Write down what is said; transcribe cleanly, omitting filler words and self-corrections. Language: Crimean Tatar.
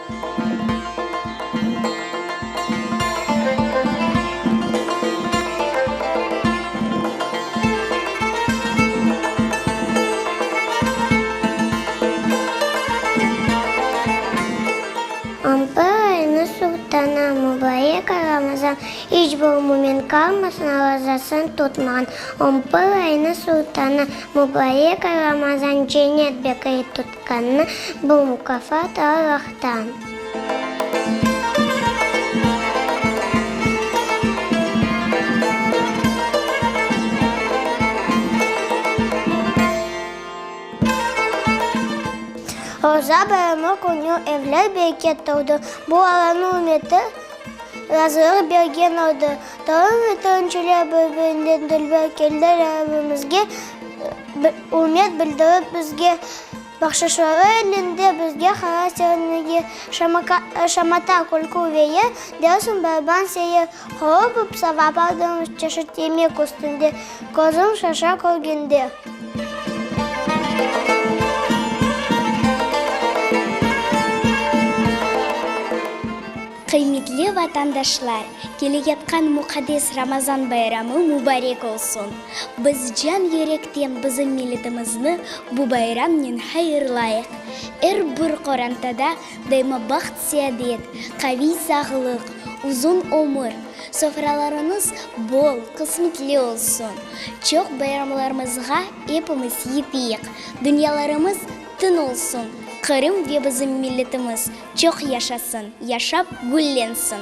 On bir aynı sultana mubarek ay Ramazan, İç bir mümin qalmasın orazasın tutmağan. On bir aynı sultana mubarek ay Ramazan, Cennet bekri tutqannı bu mukâfat Allahtan. Oraza bayramı künü evler bereket toldı, bu Allanıñ ümeti, razılıq bergen oldı. Torun ve torunçılar bir-birinden dülber keldiler evimizge, ürmet bildirip bizge, bahşışları elinde bizge qarar sevinmege, şamata, külkü ve yır, dersiñ baraban seyir, Qopıp savap aldım çeşit yemek üstünde, Közüm şaşa körgende. Qıymetli vatandaşlar, keleyatqan muqaddes Ramazan bayramı mubarek olsun! Biz can yürekten bizim milletimizni bu bayramnen hayırlayıq. Er bir qorantada Daima baht-seadet, qaviy sağlıq, uzun ömür, sofralarıñız bol, qısmetli olsun. Çoq bayramlarımızğa epimiz yeteyik, dünyalarımız tın olsun, Qırım ve bizim milletimiz çoq yaşasın, yaşap güllensin!